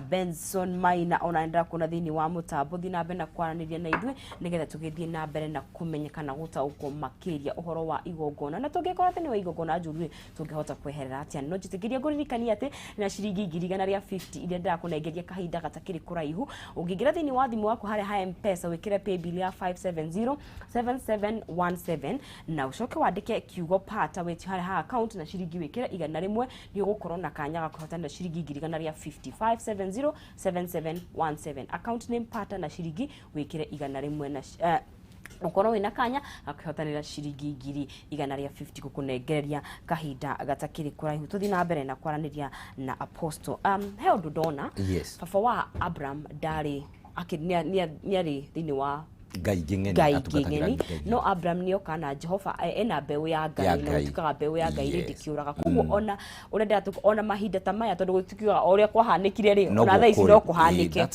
Benson Maina ona ndĩrakuona thĩinĩ wa mũtambo thiĩ na mbere na kwaranĩria na ithuĩ nĩgetha tũgĩthiĩ na mbere na kũmenya kana gũtaũkwo makĩria ũhoro wa igongona na tũngĩkorwo atĩ nĩ wa igongona njũru rĩ tũngĩhota kweherera atĩa no njĩtĩkĩrie ngũririkania atĩ na ciringi 150 iria ndĩrakũnengeria kahinda gatakĩrĩ kũraihu ũngĩingĩra thĩinĩ wa thimũ waku harĩa ha M-Pesa wĩkĩre paybill ya 5707717 na ũcoke wandĩke kiugo pata wĩtio harĩa ha account na ciringi wĩkĩre 100 nĩ ũgũkorwo na kanya ga kũhotanĩra ciringi 150 5707717 account name pata na ciringi wikire 100 na ukorwo wina kanya akihotanira ciringi 150 gukunengereria kahinda gatakiri kuraihu tuthi na mbere na kwaraniria na Apostle. He undu ndona baba wa Abraham ndari niari thiini wa Ngai ng'eni no Abraham nioka na Jehova ena mbeũ ya Ngai na gũtuĩkaga mbeũ ya Ngai rĩ ndĩkĩũraga koguo ona ũrĩa ndĩratũka ona mahinda ta maya tondũ gũtikiugaga o ũrĩa kwahanĩkire rĩ ona thaa ici no kũhanĩke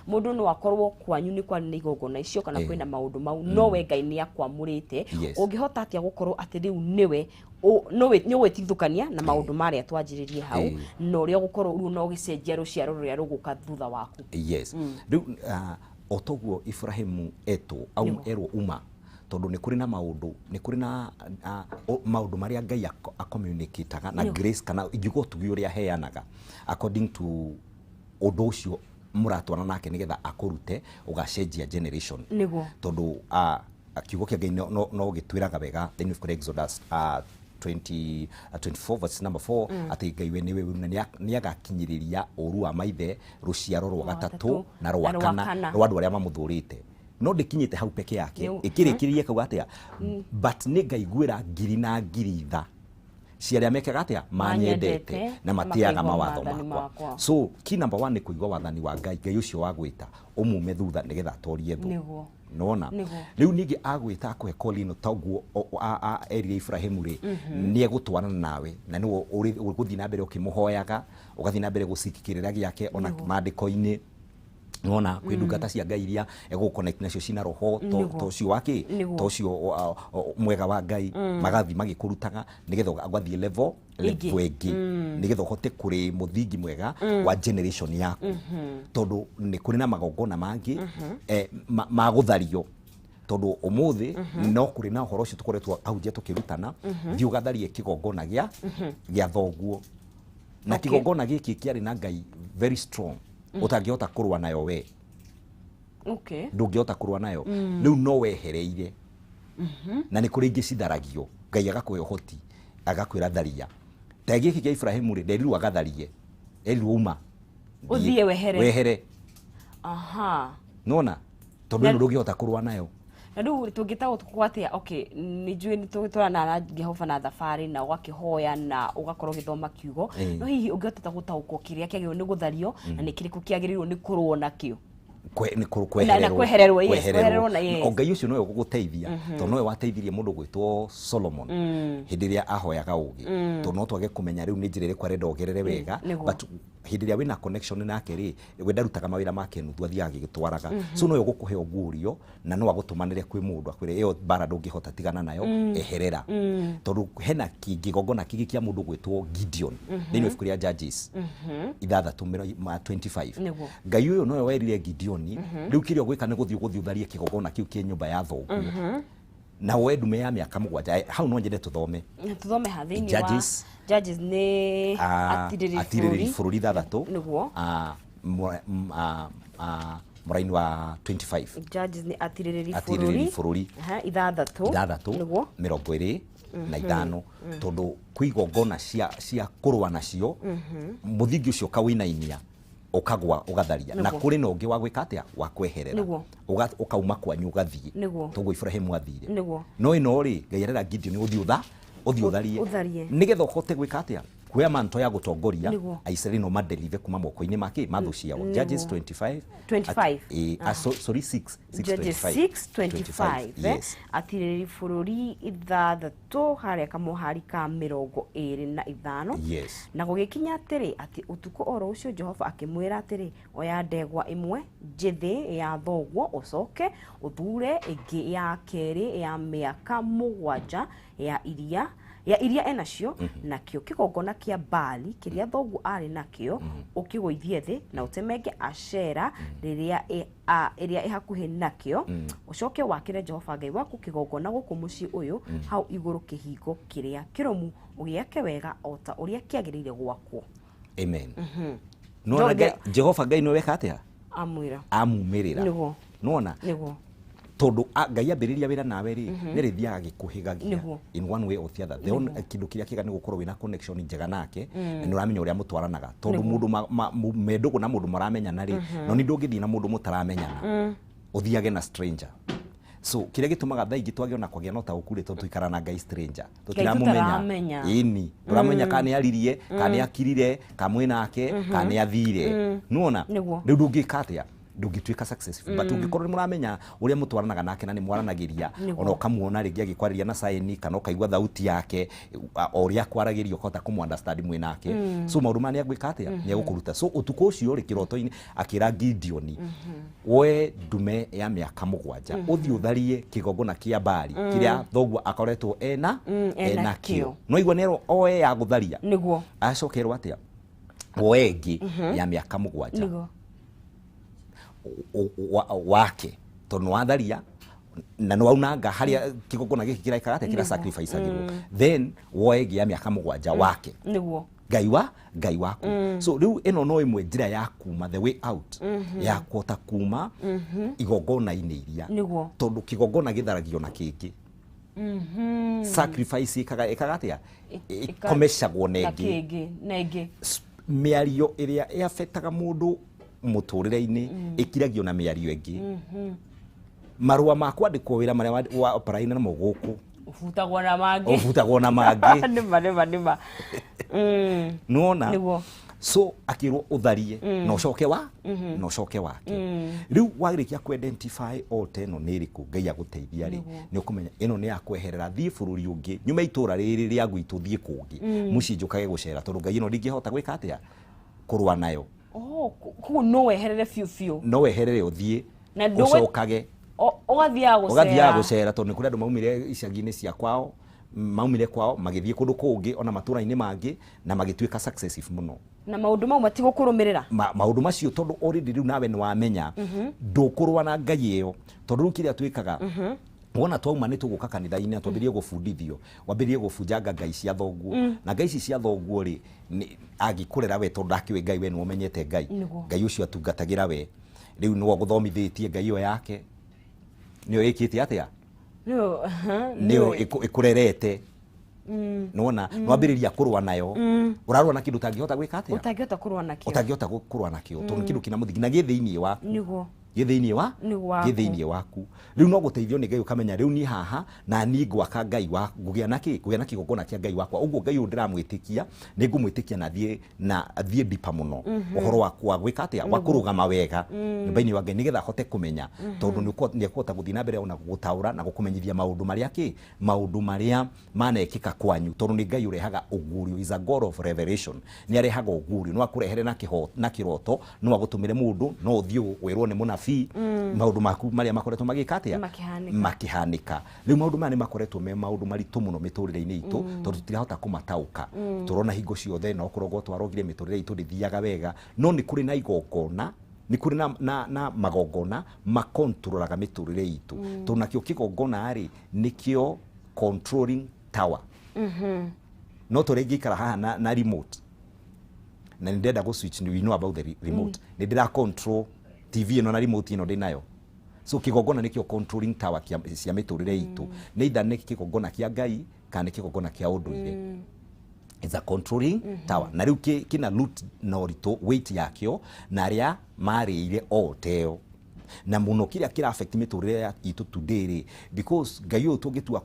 mũndũ no akorwo kwanyu nĩ kwarĩ na igongona icio kana kwĩna maũndũ mau no we Ngai nĩ akwamũrĩte ũngĩhota atĩa gũkorwo atĩ rĩu nĩwe nĩ ũgwĩtigithũkania na maũndũ marĩa twanjĩrĩrie hau na ũrĩa ũgũkorwo rĩu no ũgĩcenjia rũciaro rũrĩa rũgũka thutha waku. Yes rĩu otoguo Ibrahimu etwo au erwo uma tondu ni kuri na maundu ni kuri na maundu maria Ngai acommunicataga na grace kana ingiuga ũtugi ũrĩa aheanaga according to ũndũ ũcio mũratwarana nake nigetha akũrute ũgacenjia generation nĩguo tondu kiugo kĩa Ngai no gĩtwĩraga wega thĩinĩ wa Exodus 20, 24 verse number 4 atĩ Ngai we nĩwe na nĩagakinyĩrĩria ũru wa maithe rũciaro rwa gatatũ na rwa kana rwa andũ arĩa mamũthũrĩte. No ndĩkinyĩte hau peke yake ĩkĩrĩkĩrĩrie kauga atĩa, but nĩngaiguĩra ngiri na ngiri tha cia arĩa mekaga atĩa, manyendete na matĩaga mawatho makwa. So key number 1 nĩ kũigua wathani wa Ngai, Ngai ũcio wa gwĩta ũmume thutha nĩgetha atorie thũ. Nona rĩu ningĩ agwĩta akũhe call ĩno toguo erire Ibrahimu rĩ, nĩ egũtwarana nawe na nĩwe ũgũthiĩ na mbere ũkĩmũhoyaga, ũgathiĩ na mbere gũcikĩrĩra gĩake ona maandĩko-inĩ. Nona kwĩ ndungata cia Ngai iria egũconnect nacio cina roho to ũcio wa kĩ, to ũcio mwega wa Ngai, magathiĩ magĩkũrutaga nĩgetha ũgathiĩ level ĩngĩ, nĩgetha ũhote kũrĩ mũthingi mwega wa generation yaku, tondũ nĩ kũrĩ na magongona mangĩ ma gũthario, tondũ ũmũthĩ no kũrĩ na ũhoro ũcio tũkoretwo ahunjia tũkĩrutana, thiĩ ũgatharie kĩgongona gĩa thoguo, na kĩgongona gĩkĩ kĩarĩ na Ngai very strong, ũtangĩhota kũrũa nayo we. Ndũngĩhota kũrũa nayo, rĩu no wehereire. Na nĩ kũrĩ ingĩ citharagio, Ngai agakũhe ũhoti agakwĩra tharia. Ta gĩkĩ kĩa Ibrahimu rĩ, nderirwo agatharie, erirwo uma ũthiĩ wehere, wehere. Nona tondũ ĩno ndũngĩhota kũrũa nayo. Na rĩu tũngĩtaũkwo atĩa, okay, nĩ njũĩ nĩ tũgĩtwarana na Jehova na thabarĩ na ũgakĩhoya na ũgakorwo ũgĩthoma kiugo, no hihi ũngĩhota gũtaũkwo kĩrĩa kĩagĩrĩirwo nĩ gũthario na nĩ kĩrĩkũ kĩagĩrĩirwo nĩ kũrũo nakĩo? Kwehererwo. O Ngai ũcio nowe ũgũgũteithia, tondũ nowe wateithirie mũndũ gwĩtwo Solomon hĩndĩ ĩrĩa ahoyaga ũgĩ, tondũ no twage kũmenya rĩu nĩ njĩra ĩrĩkũ arenda ũgerere wega, but hĩndĩ ĩrĩa wĩna connection nake rĩ, we ndarutaga mawĩra make nuthu, athiaga agĩgĩtwaraga. So nowe ũgũkũhe ũguũrio na no agũtũmanĩre kwĩ mũndũ akwĩre ĩyo mbara ndũngĩhota, tigana nayo, eherera. Tondũ hena kĩgongona kĩngĩ kĩa mũndũ gwĩtwo Gideon thĩinĩ wa ibuku rĩa Judges 6:25. Ngai ũyũ nowe werire Gideon, rĩu kĩrĩa ũgwĩka nĩ gũthiĩ ũtharie kĩgongona kĩu kĩ nyũmba ya thoguo, na woe ndume ya mĩaka 7. Hau no nyende tũthome ha thĩinĩ wa Judges nĩ atirĩrĩri bũrũri 6 nĩguo, mũraini wa 25. Judges nĩ atirĩrĩri bũrũri 6 nĩguo 25, tondũ kwĩ igongona cia kũrũa nacio, mũthingi ũcio ũkawĩnainia ũkagwa ũgatharia, na kũrĩ na ũngĩ wa gwĩka atĩa, wa kweherera, ũkauma kwanyu ũgathiĩ, toguo Ibrahimu athire. No ĩno rĩ, Ngai arera Gideon ũthiĩ ũtharie nĩgetha ũhote gwĩka atĩa, kuoya manto ya gũtongoria Aisiraeli no madelive kuma moko-inĩ make ma thũ ciao. Judges 25 sorry 6 Judges 6:25. Atirĩrĩri bũrũri 6 harĩa kamũhari ka 25. Yes. Na gũgĩkinya atĩrĩ, atĩ ũtukũ oro ũcio Jehova akĩmwĩra atĩrĩ, oya ndegwa ĩmwe njĩthĩ ya thoguo, ũcoke ũthure ĩngĩ ya kerĩ ya mĩaka 7 ya iria enacio, nakĩo kĩgongona kĩa Baali kĩrĩa thoguo arĩ nakĩo ũkĩgũithie thĩ, na ũtemenge Ashera rĩrĩa ĩrĩa ĩhakuhĩ nakĩo, ũcoke wakĩre Jehova Ngai waku kĩgongona gũkũ mũciĩ ũyũ hau igũrũ kĩhingo kĩrĩa kĩrũmu, ũgĩake wega o ta ũrĩa kĩagĩrĩire gwakwo. Amen. Nona Jehova Ngai nĩwe weka atĩa, amwĩra amumĩrĩra. Nona tondũ Ngai ambĩrĩria wĩra nawe rĩ, nĩ rĩthiaga gĩkũhĩgagia in one way or the other. The only kĩndũ kĩrĩa kĩega nĩ gũkorwo wĩna connection njega nake, na nĩ ũramenya ũrĩa mũtwaranaga, tondũ mũndũ mendũgũ na mũndũ maramenyana rĩ, no nĩ ndũngĩthiĩ na mũndũ mũtaramenyana, ũthiage na stranger. So kĩrĩa gĩtũmaga thaa ingĩ twage ona kwagĩa na ũtaũku rĩ, tondũ tũikara na Ngai stranger, tũtiramũmenya. Ĩni ndũramenya kana nĩ aririe, kana nĩ akirire, kana mwĩ nake, kana nĩ athire. Nĩwona rĩu ndũngĩka atĩa, ndũngĩtuĩka successful. But ũngĩkorwo nĩ mũramenya ũrĩa mũtwaranaga nake na nĩ mwaranagĩria, ona ũkamuona rĩngĩ agĩkwarĩria na sign, kana ũkaigua thauti yake o ũrĩa akwaragĩria, ũkahota kũmũ understand mwĩ nake. So maũndũ maya nĩ agwĩka atĩa, nĩ egũkũruta. So ũtukũ ũcio rĩ, kĩroto-inĩ akĩra Gideon, woe ndume ya mĩaka 7 ũthiĩ ũtharie kĩgongona kĩa Baali kĩrĩa thoguo akoretwo ena enakĩo. No igua nĩerwo oe ya gũtharia, nĩguo acokerwo atĩa, woe ĩngĩ ya mĩaka 7 wake, tondũ nĩ watharia na nĩ waunanga harĩa kĩgongona gĩkĩ kĩraikaga atĩa, kĩrĩa sacrifice agĩrwo, then woe ĩngĩ ya mĩaka 7 wake, nĩguo Ngai waku. So rĩu ĩno no ĩmwe njĩra ya kuma, the way out, ya kũhota kuma igongona-inĩ iria, tondũ kĩgongona gĩtharagio na kĩngĩ. Sacrifice ĩkaga atĩa? Ĩkomecagwo na na ĩngĩ. Kĩngĩ na ĩngĩ. Mĩario ĩrĩa ĩafetaga mũndũ mũtũrĩre-inĩ ĩkiragio na mĩario ĩngĩ. Marũa ma kwandĩkwo wĩra marĩa wa apply namo gũkũ ũbutagwo na mangĩ. Ũbutagwo na mangĩ. Nĩma, nĩma, nĩma. Nĩwona? Nĩguo. So akĩrwo ũtharie na ũcoke wa na ũcoke wake. Rĩu warĩkia ku identify altar ĩno nĩ ĩrĩkũ, Ngai agũteithia rĩ, nĩ ũkũmenya ĩno nĩ ya kweherera, thiĩ bũrũri ũngĩ, nyume itũra rĩrĩ rĩa gwitũ, thiĩ kũngĩ mũciĩ, njũkage gũcera, tondũ Ngai ĩno ndingĩhota gwĩka atĩa, kũrũa nayo. Oh, koguo no weherere biũ biũ? No weherere, ũthiĩ Na ndũgwe- ũcokage. Ũgathiaga Ũgathiaga gũcera. Gũcera, tondũ nĩ kũrĩ andũ maumire icagi-inĩ cia kwao, maumire kwao magĩthiĩ kũndũ kũngĩ ona matũra-inĩ mangĩ na magĩtuĩka successive mũno. Na maũndũ mau matigũkũrũmĩrĩra. Maũndũ macio, tondũ already rĩu nawe nĩ wamenya ndũkũrũa na Ngai ĩyo, tondũ rĩu kĩrĩa twĩkaga wona twauma nĩ tũgũka kanitha-inĩ na twambĩrĩrie gũbundithio, wambĩrĩrie gũbunjanga ngai cia thoguo. Na ngai ici cia thoguo rĩ, angĩkũrera we, tondũ ndakĩũĩ Ngai, we nĩwe ũmenyete Ngai. Ngai ũcio atungatagĩra we rĩu nĩwe ũgũthomithĩtie Ngai ĩyo yake, nĩyo ĩkĩte atĩa? Nĩyo, aha, Nĩyo ĩkũrerete. Nĩwona nĩwambĩrĩria kũrũa nayo, ũrarũa na kĩndũ ũtangĩhota gwĩka atĩa? Ũtangĩhota kũrũa nakĩo. Ũtangĩhota kũrũa nakĩo, tondũ nĩ kĩndũ kĩna mũthingi na gĩ thĩinĩ waku. Gĩ thĩinĩ wa Nĩ waku. Gĩ thĩinĩ waku. Rĩu no gũteithio nĩ Ngai, ũkamenya rĩu niĩ haha na niĩ ngwaka Ngai wa ngũgĩa na kĩ, ngũgĩa na kĩgongona kĩa Ngai wakwa. Ũguo Ngai ũyũ ndĩramwĩtĩkia, nĩ ngũmwĩtĩkia na thiĩ deeper mũno ũhoro wa gwĩka atĩa, wa kũrũgama wega nyũmba-inĩ wa Ngai, nĩgetha ahote kũmenya, tondũ nĩ ekũhota gũthiĩ na mbere ona gũtaũra na gũkũmenyithia maũndũ marĩa kĩ, maũndũ marĩa manekĩka kwanyu, tondũ nĩ Ngai ũrehaga ũguũrio, is a God of revelation. Nĩ arehaga ũguũrio, no akũrehere na kĩho na kĩroto, no agũtũmĩre mũndũ, no ũthiĩ wĩrwo nĩ mũnabii maũndũ maku marĩa makoretwo magĩka atĩa. Makĩhanĩka. Makĩhanĩka. Rĩu maũndũ maya nĩ makoretwo me maũndũ maritũ mũno mĩtũrĩre-inĩ itũ, tondũ tũtirahota kũmataũka. Tũrona hingo ciothe no kũrogwo twarogire, mĩtũrĩre itũ ndĩthiaga wega, no nĩ kũrĩ na igongona, nĩ kũrĩ na magongona makontrolaga mĩtũrĩre itũ, tondũ nakĩo kĩgongona rĩ, nĩkĩo controlling tower. No tũrĩa ingĩikara haha na remote na nĩ ndĩrenda gũ switch, we know about the remote, nĩ ndĩra control TV ĩno na remote ĩno ndĩ nayo. So kĩgongona nĩkĩo controlling tower cia mĩtũrĩre itũ. Nĩ either nĩ kĩgongona kĩa Ngai kana nĩ kĩgongona kĩa ũndũire. It's a controlling tower, na rĩu kĩna root na ũritũ, weight yakĩo na arĩa marĩire o teo na mũno kĩrĩa kĩra affect mĩtũrĩre ya itũ today rĩ, because Ngai ũyũ tũngĩtua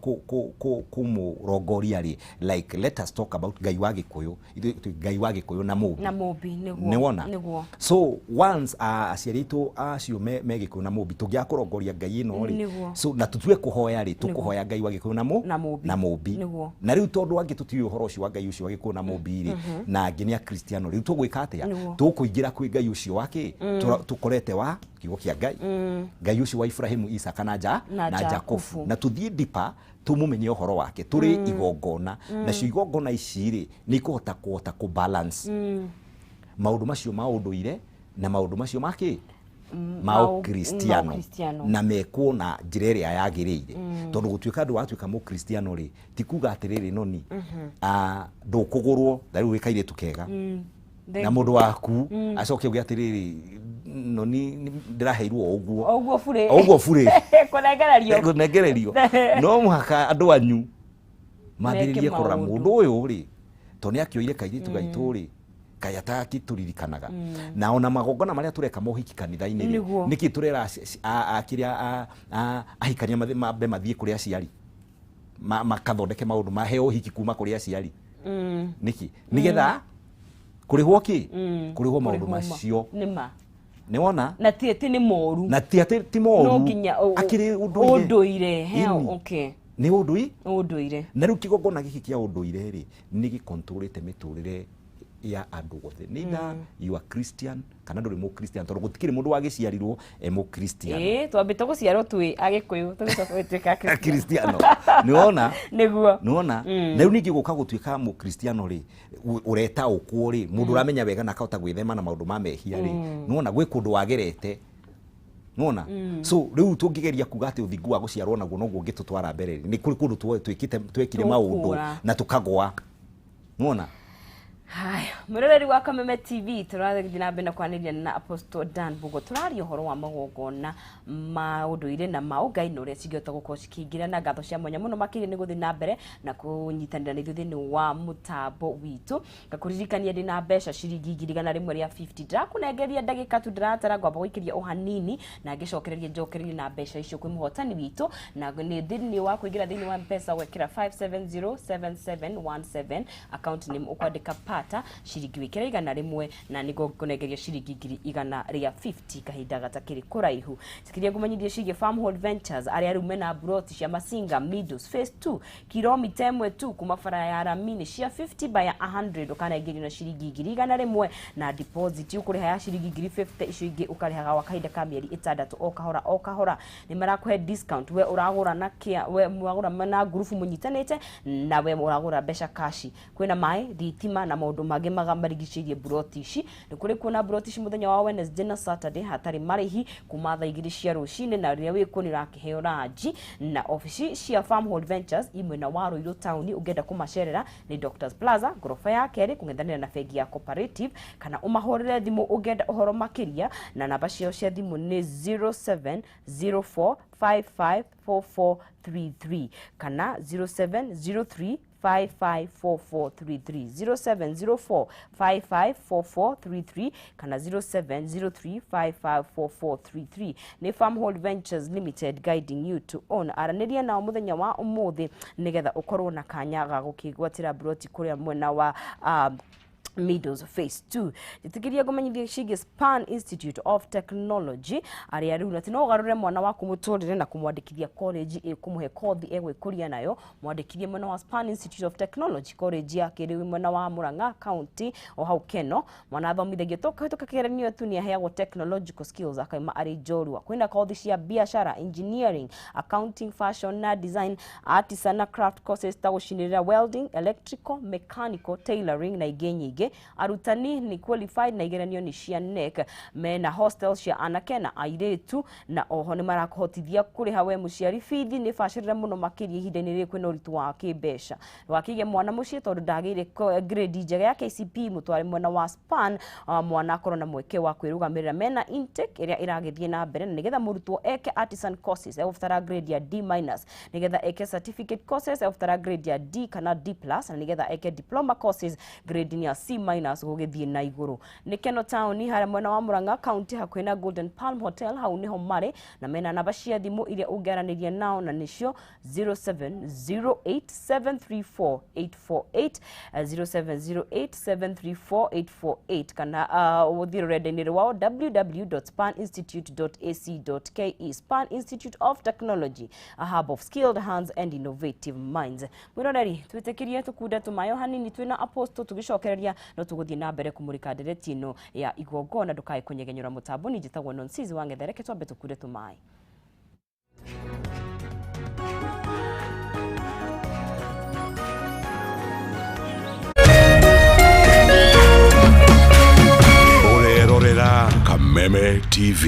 kũmũrongoria rĩ, like let us talk about Ngai wa Gĩkũyũ. Ithuĩ Ngai wa Gĩkũyũ na Mũmbi. Na Mũmbi, nĩguo. Nĩwona? Nĩguo. So once aciari aitũ acio me Gĩkũyũ na Mũmbi, tũngĩaga kũrongoria Ngai ĩno rĩ, so na tũtue kũhoya rĩ, tũkũhoya Ngai wa Gĩkũyũ na Na Mũmbi. Na Mũmbi. Na rĩu tondũ angĩ tũtiũĩ ũhoro ũcio wa Ngai ũcio wa Gĩkũyũ na Mũmbi rĩ, na angĩ nĩ akristiano, rĩu tũgwĩka atĩa? Tũkũingĩra kwĩ Ngai ũcio wa kĩ tũkorete wa kiugo kĩa Ngai, Ngai ũcio wa Ibrahimu, Isaka na Na na Jakubu. Jakubu, na tũthiĩ deeper tũmũmenye ũhoro wake tũrĩ igongona. Nacio igongona ici rĩ, nĩ ikũhota kũhota kũ balance maũndũ macio ma ũndũire na maũndũ macio ma kĩ, ma ũkristiano. Ma ũkristiano. Na mekwo na njĩra ĩrĩa yagĩrĩire, tondũ gũtuĩka andũ watuĩka mũkristiano rĩ, ti kuga atĩrĩrĩ noni ndũkũgũrwo na rĩu wĩ kairĩtu kega na mũndũ waku acoke uge atĩrĩrĩ, noni ndĩraheirwo o ũguo. O ũguo burĩ. O ũguo burĩ. Kũnengererio. Kũnengererio. No mũhaka andũ anyu mambĩrĩrie Meke kũrora maũndũ. Mũndũ ũyũ rĩ, tondũ nĩ akĩoire kairĩtu gaitũ rĩ, kaĩ atakĩtũririkanaga? Na ona magongona marĩa tũreka mohiki kanitha-inĩ rĩ, nĩkĩ tũrera kĩrĩa ahikania mambe mathiĩ kũrĩ aciari, makathondeke maũndũ, maheo ũhiki kuma kũrĩ aciari? Nĩkĩ? Nĩgetha kũrĩhwo kĩ, kũrĩhwo maũndũ Kũrĩhwo macio. Nĩma. Nĩwona? Na ti atĩ nĩ moru. Na ti atĩ ti moru. No nginya Akĩrĩ ũndũire. Ũndũire he. Ĩni. Nĩ ũndũi Ũndũire. Na rĩu kĩgongona gĩkĩ kĩa ũndũire rĩ, nĩ gĩkontrolĩte mĩtũrĩre ya andũ othe, neither you are Christian kana ndũrĩ mũkristian, tondũ gũtikĩrĩ mũndũ wagĩciarirwo e mũkristiano. Ĩĩ, twambĩte gũciarwo twĩ Agĩkũyũ, tũgĩcoka gũtuĩka Akristiano. Kristiano, nĩwona? Nĩguo. Nĩwona? Na rĩu ningĩ gũka gũtuĩka mũkristiano rĩ, ũretaũkwo rĩ, mũndũ ũramenya wega na akahota gwĩthema na maũndũ ma mehia rĩ, nĩwona gwĩ kũndũ wagerete, nĩwona? So rĩu tũngĩgeria kuga atĩ ũthingu wa gũciarwo naguo noguo ũngĩtũtwara mbere rĩ, nĩ kũrĩ kũndũ twĩkĩte, twekire maũndũ Tũkũra. na tũkagwa, nĩwona? Haya. Mwiroreri wa Kameme TV, tũrathiĩ na mbere na kwanĩria na Apostle Dan Bugo. Tũraria ũhoro wa magongona ma ũndũire na ma ũngai na ũrĩa cingĩhota gũkorwo cikĩingĩra, na ngatho cia mwanya mũno makĩria nĩ gũthiĩ na mbere na kũnyitanĩra na ithuĩ thĩinĩ wa mũtambo witũ. Ngakũririkania ndĩ na mbeca ciringi 150,000, ndĩrakũnengeria ndagĩka tu, ndĩratara ngwamba gũikĩria o hanini na ngĩcokereria njokererie na mbeca icio kwĩ mũhotani witũ, na nĩ thĩinĩ wa kũingĩra thĩinĩ wa Mpesa gwĩkĩra 5707717, account name ũkwandĩka Pata, ciringi wĩkĩra 100 na nĩguo ngũnengeria ciringi 150,000 kahinda gatakĩrĩ kũraihu. Cikiria ngũmenyithie ciĩgiĩ Farmhold Ventures, arĩa rĩu mena mburoti cia Masinga Meadows Phase 2, kilomita 1 tu kuma bara ya Ramini, cia 50 by 100, ũkanengerio na ciringi 100,000 na deposit ũkũrĩha ya ciringi 50,000, icio ingĩ ũkarĩhaga wa kahinda ka mĩeri 6 o kahora o kahora. Nĩ marakũhe discount we ũragũra na kĩa we mwagũra na ngurubu mũnyitanĩte na we ũragũra mbeca kashi. Kwĩna maĩ, thitima na maũndũ mangĩ marigicĩirie mburoti ici. Nĩ kũrĩ kuona mburoti ici mũthenya wa Wednesday na Saturday hatarĩ marĩhi kuma thaa 2 cia rũcinĩ, na rĩrĩa wĩkuo nĩ ũrakĩheo ranji. Na obici cia Farmhold Ventures i mwena wa Ruiru town, ũngĩenda kũmacerera nĩ Doctors Plaza, ngoroba ya kerĩ, kũng'ethanĩra na bengi ya Cooperative, kana ũmahũrĩre thimũ ũngĩenda ũhoro makĩria, na namba ciao cia thimũ nĩ 0704554433 kana 0703 554433, 0704 554433 kana 0703 554433. Nĩ Farmhold Ventures Limited, guiding you to own. Aranĩria nao mũthenya wa ũmũthĩ nĩgetha ũkorwo na kanya ga gũkĩgwatĩra mburoti kũrĩa mwena wa Meadows Phase 2. Njĩtĩkĩria ngũmenyithie ciĩgiĩ Span Institute of Technology, arĩa rĩu atĩ no ũgarũre mwana waku mũtũrĩre na kũmwandĩkithia college ĩkũmũhe kothi egwĩkũria nayo. Mwandĩkithie mwena wa Span Institute of Technology, college ya kĩrĩu mwena wa Murang'a County o hau Keno. Mwana athomithagio to kũhĩtũka kĩgeranio tu, nĩ aheagwo technological skills akaima arĩ njorua. Kwĩna kothi cia biacara, engineering, accounting, fashion na design, artisan na craft courses ta gũcinĩrĩra, welding, electrical, mechanical, tailoring na ingĩ nyingĩ. Arutani nĩ qualified na igeranio nĩ cia KNEC. Mena hostel cia anake na airĩtu, na oho nĩ marakũhotithia kũrĩha we mũciari bithi. Nĩ bacĩrĩre mũno makĩria ihinda-inĩ rĩrĩ kwĩna ũritũ wa kĩmbeca. Wakĩige mwana mũciĩ tondũ ndagĩire grade njega ya KCPE, mũtware mwena wa Span, mwana akorwo na mweke wa kwĩrũgamĩrĩra. Mena intake ĩrĩa ĩragĩthiĩ na mbere, na nĩgetha mũrutwo eke artisan courses egũbatara grade ya D minus, nĩgetha eke certificate courses egũbatara grade ya D kana D plus, na nĩgetha eke diploma courses grade ni ya C minus gũgĩthiĩ na igũrũ. Nĩ Keno Town harĩa mwena wa Murang'a County, hakuhĩ na Golden Palm Hotel, hau nĩho marĩ, na mena namba cia thimũ iria ũngĩaranĩria nao, na nĩcio 0708734848, 0708734848, kana ũthiĩ rũrenda-inĩ rwao www.spaninstitute.ac.ke. Span Institute of Technology, a hub of skilled hands and innovative minds. Mwĩroreri, twĩtĩkĩrie tũkunde tũmayo hanini twĩna Apostle, tũgĩcokereria no tũgũthiĩ na mbere kũmũrĩka ndereti ĩno ya igongona. Ndũkae kũnyegenyũra mũtambo. Ni njĩtagwo Nonsizi wa Ng'ethe. Twambe tũkunde tũmaĩ. Ũrerorera Kameme TV.